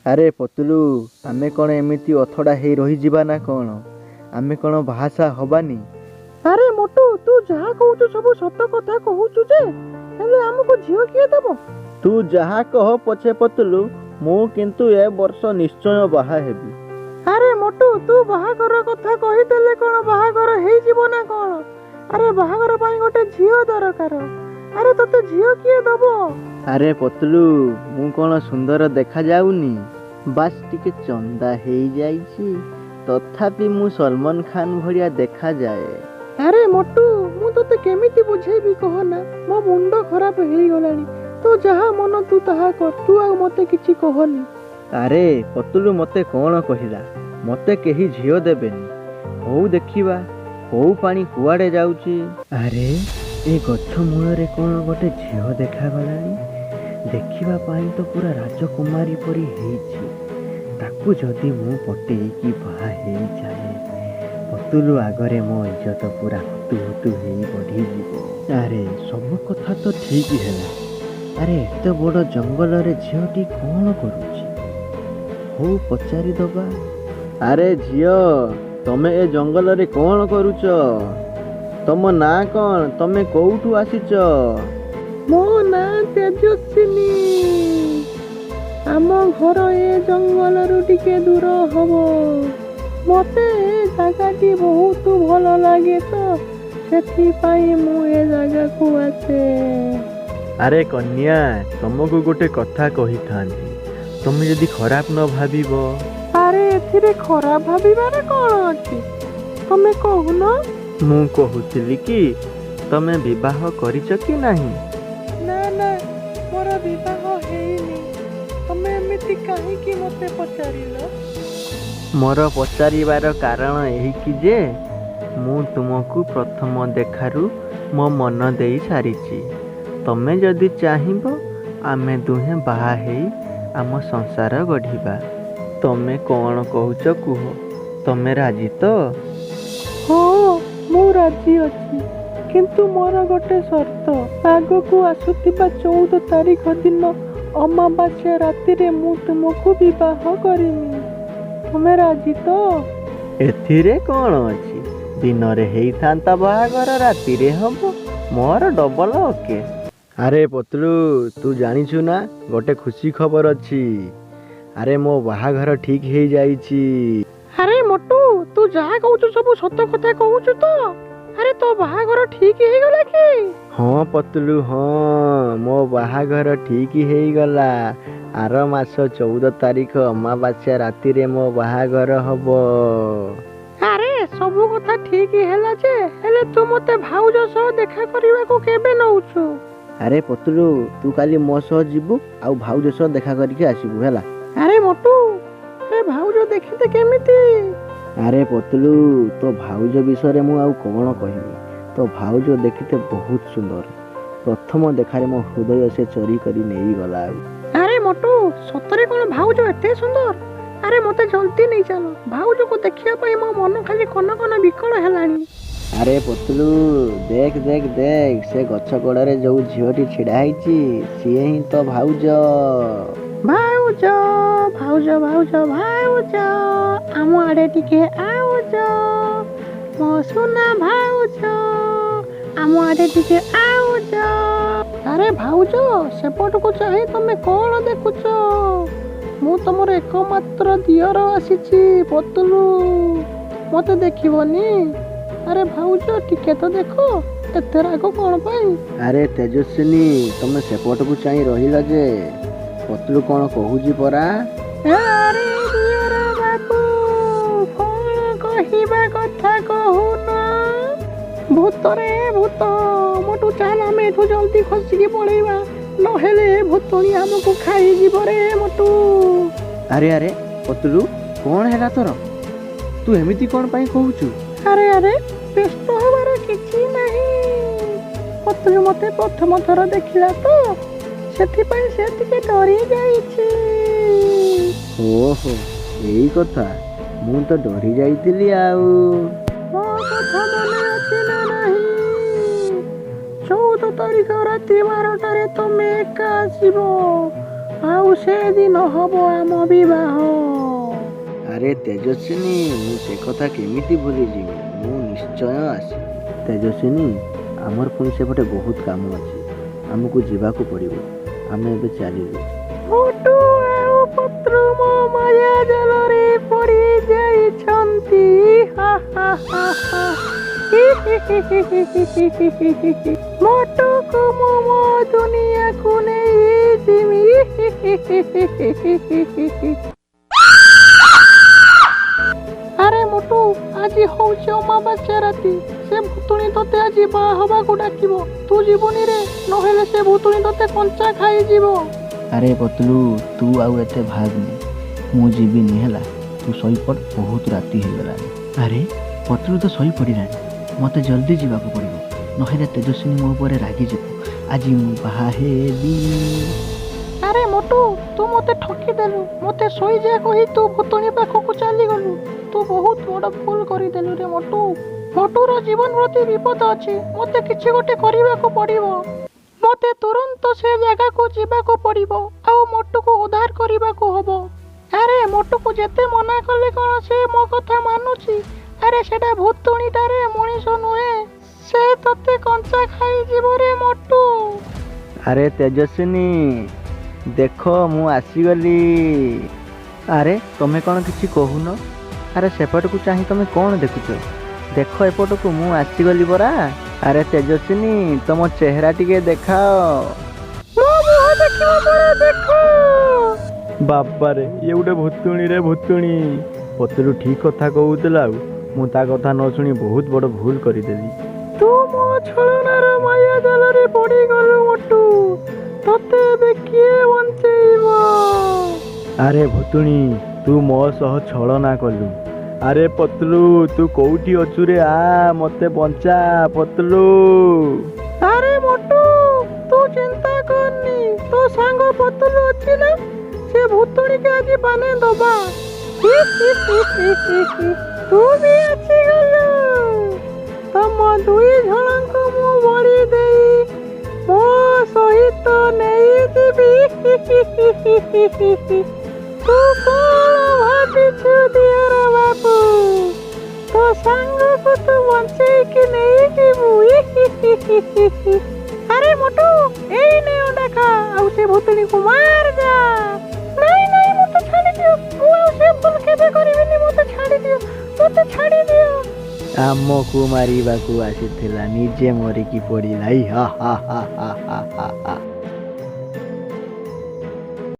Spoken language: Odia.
ଆରେ ପତଲୁ, ଆମେ କ'ଣ ଏମିତି ଅଥଡ଼ା ହେଇ ରହିଯିବା ନା କ'ଣ? ଆମେ କ'ଣ ବାହାସାହା ହବାନି? ଆରେ ମୋଟୁ, ତୁ ଯାହା କହୁଛୁ ସବୁ ସତ କଥା କହୁଛୁ ଯେ, ହେଲେ ଆମକୁ ଝିଅ କିଏ ଦବ? ତୁ ଯାହା କହ ପଛେ ପତଲୁ, ମୁଁ କିନ୍ତୁ ଏ ବର୍ଷ ନିଶ୍ଚୟ ବାହା ହେବି। ଆରେ ମୋଟୁ, ତୁ ବାହାଘର କଥା କହିଦେଲେ କ'ଣ ବାହାଘର ହେଇଯିବ ନା କ'ଣ? ଆରେ ବାହାଘର ପାଇଁ ଗୋଟେ ଝିଅ ଦରକାର। ଆରେ ତୋତେ ଝିଅ କିଏ ଦବ? ଆରେ ପତଲୁ, ମୁଁ କ'ଣ ସୁନ୍ଦର ଦେଖାଯାଉନି? ବାସ୍ ଟିକେ ଚନ୍ଦା ହେଇଯାଇଛି, ତଥାପି ମୁଁ ସଲମାନ ଖାନ ଭଳିଆ ଦେଖାଯାଏ। ଆରେ ମୋଟୁ, ମୁଁ ତୋତେ କେମିତି ବୁଝେଇବି କହନା, ମୋ ମୁଣ୍ଡ ଖରାପ ହେଇଗଲାଣି। ତୁ ଯାହା ମନ ତୁ ତାହା କର, ତୁ ଆଉ ମତେ କିଛି କହନି। ଆରେ ପତଲୁ ମତେ କ'ଣ କହିଲା, ମତେ କେହି ଝିଅ ଦେବେନି। ହଉ ଦେଖିବା କୋଉ ପାଣି କୁଆଡ଼େ ଯାଉଛି। ଆରେ ଏ ଗଛ ମୂଳରେ କ'ଣ ଗୋଟେ ଝିଅ ଦେଖାଗଲାଣି? ଦେଖିବା ପାଇଁ ତ ପୁରା ରାଜକୁମାରୀ ପରି ହେଇଛି। ତାକୁ ଯଦି ମୁଁ ପଟେଇକି ବାହା ହେଇଯାଏ, ପତଲୁ ଆଗରେ ମୋ ଇଜ୍ଜତ ପୁରା ହୁତୁ ହୁତୁ ହେଇ ବଢ଼ିଯିବ। ଆରେ ସବୁ କଥା ତ ଠିକ୍ ହେଲା। ଆରେ ଏତେ ବଡ଼ ଜଙ୍ଗଲରେ ଝିଅଟି କ'ଣ କରୁଛି? ହଉ ପଚାରିଦବା। ଆରେ ଝିଅ, ତମେ ଏ ଜଙ୍ଗଲରେ କ'ଣ କରୁଛ? ତମ ନାଁ କ'ଣ? ତମେ କୋଉଠୁ ଆସିଛ? ମୋ ନାଁ ତେଜସ୍ୱିନୀ। ଆମ ଘର ଏ ଜଙ୍ଗଲରୁ ଟିକେ ଦୂର ହବ। ମତେ ଏ ଜାଗାଟି ବହୁତ ଭଲ ଲାଗେ ତ ସେଥିପାଇଁ ମୁଁ ଏ ଜାଗାକୁ ଆସେ। ଆରେ କନ୍ୟା, ତମକୁ ଗୋଟେ କଥା କହିଥାନ୍ତି, ତମେ ଯଦି ଖରାପ ନ ଭାବିବ। ଆରେ ଏଥିରେ ଖରାପ ଭାବିବାର କ'ଣ ଅଛି? ତମେ କହୁନ। ମୁଁ କହୁଥିଲି କି ତମେ ବିବାହ କରିଛ କି ନାହିଁ? ନା ନା, ମୋର ବିବାହ ହେଇନି। ତମେ ଏମିତି କାହିଁକି ମତେ ପଚାରିଲ? ମୋର ପଚାରିବାର କାରଣ ଏହିକି ଯେ ମୁଁ ତୁମକୁ ପ୍ରଥମ ଦେଖାରୁ ମୋ ମନ ଦେଇ ସାରିଛି। ତମେ ଯଦି ଚାହିଁବ ଆମେ ଦୁହେଁ ବାହା ହେଇ ଆମ ସଂସାର ଗଢ଼ିବା। ତମେ କ'ଣ କହୁଛ କୁହ, ତମେ ରାଜି ତ? ହଁ, ମୁଁ ରାଜି ଅଛି, କିନ୍ତୁ ମୋର ଗୋଟେ ସର୍ତ୍ତ। ଆଗକୁ ଆସୁଥିବା 14 ତାରିଖ ଦିନ ଅମାବାସ୍ୟା ରାତିରେ ମୁଁ ତୁମକୁ ବିବାହ କରିମି। ତୁମେ ରାଜି ତ? ଏଥିରେ କ'ଣ ଅଛି? ଦିନରେ ହେଇଥାନ୍ତା ବାହାଘର, ରାତିରେ ହବ, ମୋର ଡବଲ ଓକେ। ଆରେ ପତଲୁ, ତୁ ଜାଣିଛୁ ନା ଗୋଟେ ଖୁସି ଖବର ଅଛି। ଆରେ ମୋ ବାହାଘର ଠିକ୍ ହେଇଯାଇଛି। ଆରେ ମୋଟୁ, ତୁ ଯାହା କହୁଛୁ ସବୁ ସତ କଥା କହୁଛୁ ତ? ଆରେ ତୋ ବାହାଘର ଠିକ୍ ହେଇଗଲା କି? ହଁ ପତଲୁ, ହଁ ମୋ ବାହାଘର ଠିକ୍ ହେଇଗଲା। ଆର ମାସ 14 ତାରିଖ ଅମାବାସ୍ୟା ରାତିରେ ମୋ ବାହାଘର ହବ। ଆରେ ସବୁ କଥା ଠିକ୍ ହେଲା ଯେ, ହେଲେ ତୁ ମତେ ଭାଉଜ ସହ ଦେଖା କରିବାକୁ କେବେ ନଉଛୁ? ଆରେ ପତଲୁ, ତୁ କାଲି ମୋ ସହ ଯିବୁ ଆଉ ଭାଉଜ ସହ ଦେଖା କରିକି ଆସିବୁ, ହେଲା? ଆରେ ମୋଟୁ, ଆରେ ଭାଉଜ ଦେଖିତେ କେମିତି? ଆରେ ପତଲୁ, ତୋ ଭାଉଜ ବିଷୟରେ ମୁଁ ଆଉ କ'ଣ କହିବି? ତୋ ଭାଉଜ ଦେଖିତେ ବହୁତ ସୁନ୍ଦର। ପ୍ରଥମ ଦେଖାରେ ମୋ ହୃଦୟ ସେ ଚୋରି କରି ନେଇଗଲା। ଆଉ ଆରେ ମୋଟୁ, ସତରେ କ'ଣ ଭାଉଜ ଏତେ ସୁନ୍ଦର? ଆରେ ମତେ ଜଲ୍ଦି ନେଇ ଚାଲ, ଭାଉଜକୁ ଦେଖିବା ପାଇଁ ମୋ ମନ ଖାଲି କନ କନ ବିକଳ ହେଲାଣି। ଆରେ ପତଲୁ, ଦେଖ ଦେଖ ଦେଖ, ସେ ଗଛ କଡ଼ରେ ଯୋଉ ଝିଅଟି ଛିଡ଼ା ହେଇଛି ସିଏ ହିଁ ତ ଭାଉଜ। ଭାଉଜ ଭାଉଜ ଭାଉଜ ଭାଉଜ, ଆମ ଆଡ଼େ ଟିକେ ଆଉଜ। ମୋ ସୁନା ଭାଉଜ, ଆମ ଆଡ଼େ ଟିକେ ଆଉଜ। ଆରେ ଭାଉଜ, ସେପଟକୁ ଚାହିଁ ତମେ କ'ଣ ଦେଖୁଛ? ମୁଁ ତମର ଏକମାତ୍ର ଦିଅର ଆସିଛି ପତଲୁ, ମତେ ଦେଖିବନି? ଆରେ ଭାଉଜ ଟିକେ ତ ଦେଖ, ଏତେ ରାଗ କ'ଣ ପାଇଁ? ଆରେ ତେଜସ୍ୱିନୀ, ତମେ ସେପଟକୁ ଚାହିଁ ରହିଲ ଯେ, ପତଲୁ କ'ଣ କହୁଛି ପରା। ଆରେ ଦିଅର ବାବୁ, କ'ଣ କହିବା କଥା କହୁନ? ଭୂତରେ ଭୂତ, ମୋଟୁ ଚାଲ ଆମେ ଏଠୁ ଜଲ୍ଦି ଖସିକି ପଳେଇବା, ନହେଲେ ଭୂତଣୀ ଆମକୁ ଖାଇଯିବ ରେ ମୋଟୁ। ଆରେ ଆରେ ପତଲୁ, କ'ଣ ହେଲା ତୋର? ତୁ ଏମିତି କ'ଣ ପାଇଁ କହୁଛୁ? ଆରେ ଆରେ ବ୍ୟସ୍ତ ହବାର କିଛି ନାହିଁ। ପତଲୁ ମତେ ପ୍ରଥମ ଥର ଦେଖିଲା ତ ସେଥିପାଇଁ ସେ ଟିକେ ଡରି ଯାଇଛି। ଓହୋ, ଏଇ କଥା, ମୁଁ ତ ଡରି ଯାଇଥିଲି। ଆଉ ମୋ କଥା ମନେ ଅଛି ନା ନାହିଁ? 14 ତାରିଖ ରାତି 12ଟାରେ ତମେ ଏକା ଆସିବ। ଆଉ ସେଦିନ ହବ ଆମ ବିବାହ। ଆରେ ତେଜସ୍ୱିନୀ, ମୁଁ ସେ କଥା କେମିତି ଭୁଲିଯିବି? ମୁଁ ନିଶ୍ଚୟ ଆସିବି। ତେଜସ୍ୱିନୀ, ଆମର ପୁଣି ସେପଟେ ବହୁତ କାମ ଅଛି, ଆମକୁ ଯିବାକୁ ପଡ଼ିବ। ଆମେ ଏବେ ଚାଲିଲୁ। ମୋଟୁ ଆଉ ପତଲୁ ମୋ ମାୟା ଜାଲରେ ପଡ଼ି ଯାଇଛନ୍ତି। ହା ହା ହା ହା। ହି ହି ହି ହି ହି ହି ହି ହି ହି ହି। ମୋଟୁକୁ ମୁଁ ମୋ ଦୁନିଆକୁ ନେଇଯିବି। ହି ହି ହି ହି ହି ହି ହି ହି। ଆରେ ମୋଟୁ, ଆଜି ହଉଛି ଅମାବାସ୍ୟା ରାତି। ସେ ଭୂତୁଣୀ ତତେ ଆଜି ବାହା ହବାକୁ ଡାକିବ। ତୁ ଯିବୁନି ରେ, ନହେଲେ ସେ ଭୂତୁଣୀ ତତେ କଞ୍ଚା ଖାଇଯିବ। ଆରେ ପତଲୁ, ତୁ ଆଉ ଏତେ ଭାବନି, ମୁଁ ଯିବିନି ହେଲା। ତୁ ଶୋଇପଡ଼, ବହୁତ ରାତି ହେଇଗଲାଣି। ଆରେ ପତଲୁ ତ ଶୋଇପଡ଼ିଲାଣି, ମୋତେ ଜଲ୍ଦି ଯିବାକୁ ପଡ଼ିବ, ନହେଲେ ତେଜସ୍ୱିନୀ ମୋ ଉପରେ ରାଗିଯିବ। ଆଜି ମୁଁ ବାହା ହେବି। ଆରେ ମୋଟୁ, ତୁ ମୋତେ ଠକିଦେଲୁ। ମୋତେ ଶୋଇଯା କହି ତୁ ଭୂତୁଣୀ ପାଖକୁ ଚାଲିଗଲୁ। ତୁ ବହୁତ ବଡ଼ ଭୁଲ କରିଦେଲୁ ରେ ମୋଟୁ। ମୋଟୁର ଜୀବନ ପ୍ରତି ବିପଦ ଅଛି। ମୋତେ କିଛି ଗୋଟେ କରିବାକୁ ପଡ଼ିବ। ମୋତେ ତୁରନ୍ତ ସେ ଜାଗାକୁ ଯିବାକୁ ପଡ଼ିବ ଆଉ ମୋଟୁକୁ ଉଦ୍ଧାର କରିବାକୁ ହବ। ଆରେ ମୋଟୁକୁ ଯେତେ ମନା କଲେ କ'ଣ ସେ ମୋ କଥା ମାନୁଛି? ଆରେ ସେଟା ଭୂତୁଣୀଟାରେ, ମଣିଷ ନୁହେଁ। ସେ ତତେ କଞ୍ଚା ଖାଇଯିବ ରେ ମୋଟୁ। ଆରେ ତେଜସ୍ୱିନୀ, ଦେଖ ମୁଁ ଆସିଗଲି। ଆରେ ତମେ କ'ଣ କିଛି କହୁନ? ଆରେ ସେପଟକୁ ଚାହିଁ ତମେ କ'ଣ ଦେଖୁଛ? ଦେଖ ଏପଟକୁ, ମୁଁ ଆସିଗଲି ପରା। ଆରେ ତେଜସ୍ୱିନୀ, ତମ ଚେହେରା ଟିକେ ଦେଖାଅ। ମୋ ମୁହଁ ଦେଖିବ ପରା, ଦେଖ। ବାବାରେ, ଇଏ ଗୋଟେ ଭୂତୁଣୀ ରେ ଭୂତୁଣୀ। ପତଲୁ ଠିକ କଥା କହୁଥିଲା, ଆଉ ମୁଁ ତା କଥା ନ ଶୁଣି ବହୁତ ବଡ଼ ଭୁଲ କରିଦେଲି। ତୁ ମୋ ଛଳନାର ମାୟା ଜାଲରେ ପଡ଼ିଗଲୁ ମୋଟୁ। ତତେ ଏବେ କିଏ ବଞ୍ଚେଇବ? ଆରେ ଭୂତୁଣୀ, ତୁ ମୋ ସହ ଛଳନା କଲୁ। ଆରେ ପତଲୁ, ତୁ କୋଉଠି ଅଛୁ ରେ? ଆ ମତେ ବଞ୍ଚା ପତଲୁ। ଆରେ ମୋଟୁ, ତୁ ଚିନ୍ତା କରନି, ତୋ ସାଙ୍ଗ ପତଲୁ ଅଛି ନା, ସେ ଭୂତୁଣୀକି ଆଜି ବାନେଇ ଦବା। ହି ହି ହି ହି ହି ହି। ତୁ ବି ଆସିଗଲୁ। ତମ ଦୁଇ ଜଣଙ୍କୁ ମୁଁ ବଳି ଦେଇ ମୋ ସହିତ ନେଇଯିବି। ହି ହି ହି ହି ହି ହି ହି। ତୁ କ'ଣ ଭାବିଛୁ ଦିଅର ବାବୁ, ତୋ ସାଙ୍ଗକୁ ତୁ ବଞ୍ଚେଇକି ନେଇଯିବୁ? ହି ହି ହି ହି ହି ହି। ଆରେ ମୋଟୁ, ଏଇ ନେ ଅଣ୍ଡା ଖା ଆଉ ସେ ଭୂତୁଣୀକୁ ମାର ଯା। ନାଇଁ ନାଇଁ, ମୋତେ ଛାଡ଼ି ଦିଅ। ମୁଁ ଆଉ ସେ ଭୁଲ କେବେ କରିବିନି। ମୋତେ ଛାଡ଼ି ଦିଅ, ମୋତେ ଛାଡ଼ି ଦିଅ। ଆମକୁ ମାରିବାକୁ ଆସିଥିଲା, ନିଜେ ମରିକି ପଡ଼ିଲା। ଇ ହା ହା ହା ହା ହା ହା ହା।